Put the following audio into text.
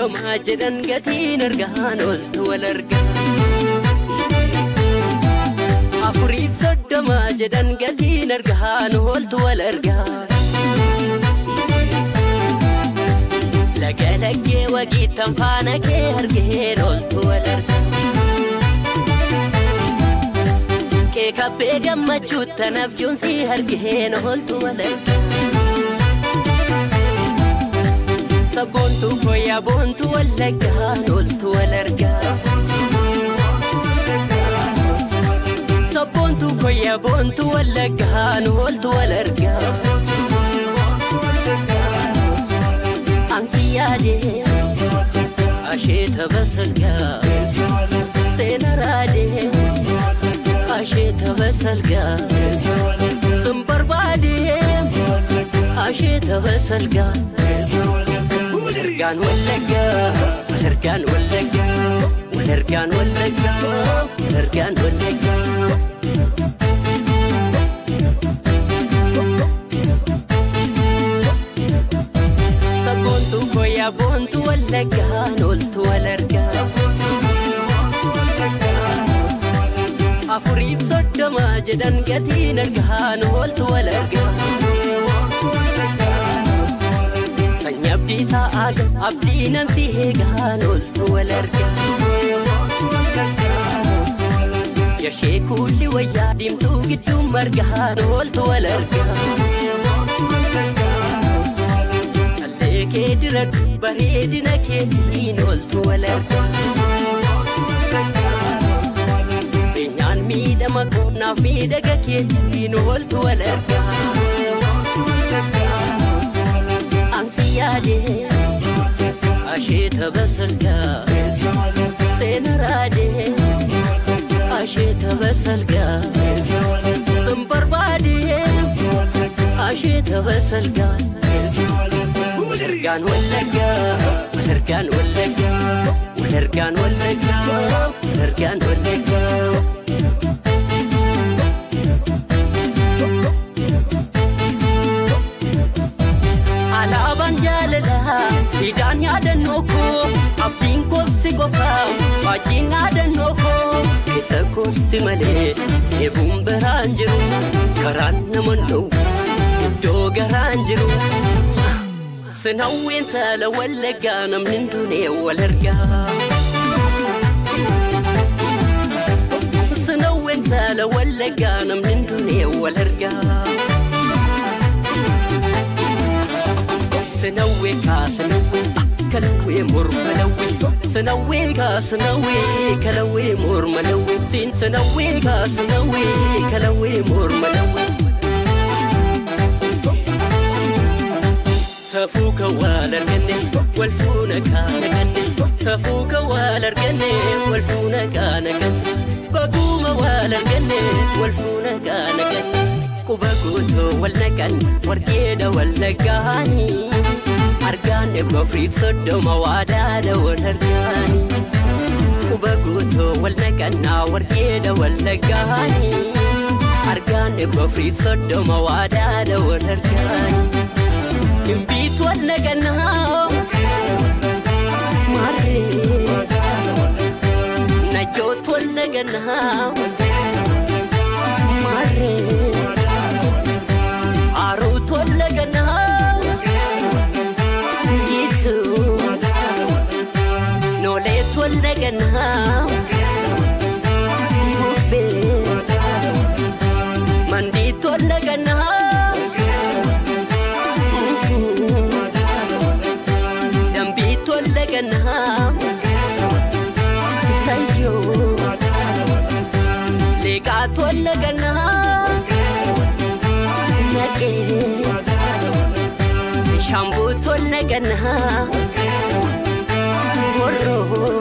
soddoma jedhan gatiin argaan oltu wal argaa. 34 jedhan gatiin argaan oltu wal argaa. Laga laggee wagiittan faana kee argeen oltu wal argaa. Kee kabbee gammachuuttan abjuun si argeen oltu wal argaa. Sabboontuu koyyaa boontuu wallaggaan oltu wal argaa. Sabboontuu koyyaa boontuu wallaggaan oltu wal argaa. Ansi yaadee asheeta basalgaa seena raadee asheeta basalgaa sun barbaadee asheeta basalgaa. Walargaan wallaggaa walargaan wallaggaa walargaan wallaggaa walargaan wallaggaa. Sabboontuu koyyaa boontuu wallaggaan oltu wal argaa. 34 jedhan gatiin argaan oltu wal argaa. Sanyii abdii sa'aaga abdii namsi eegaan oltu wal argaa. Yashee kuulli wayyaa diimtuu gidduu margaan oltu wal argaa. Callee kee diradhu bareedina keetiin oltu wal argaa. Beenyaan miidhama qonnaaf miidhaga keetiin oltu wal argaa. Ansi yaadee asheeta basalgaa seena raadee asheeta basalgaa sun barbaadee asheeta basalgaa. Walargaan wallaggaa walargaan wallaggaa walargaan wallaggaa walargaan wallaggaa. Alaabaan jaalalaa hidhaan yaadannoo koo abdiin koobsi qofaa waajiin yaadannoo koo keessa koobsi malee eebuun biraan jiru karaan nama dhowwu iddoo garaan jiru. Sinawween saala wallaggaa namni hin duune wal argaa. Sinawween saala wallaggaa namni hin duune wal argaa. Sinawwee kaasinawwee kalawwee morma lawwee sinawwee kaasinawwee kalawwee morma lawwee siin sinawwee kaasinawwee kalawwee morma lawwee. Safuu wal arganne wal fuuna kaana ganne safuu wal arganne wal fuuna kaana ganne baguuma wal arganne wal fuuna kaana ganne. Quba guutuu wal naqan warqeedha wallaggaanii argaan 34 waadaadha wal argaanii. Quba guutuu wal naqannaa warqeedha wallaggaanii argaan 34 waadaadha wal argaanii. Dhimbiitu wal naqannaa maarree najjootu wal naqannaa maarree. Aruutu wallagannaa jiitu nooleetu wallagannaa bubbee mandiitu wallagannaa dambiitu wallagannaa sayyoo leeqaatu wallagannaa. Shambuutu wallagannaa warroo.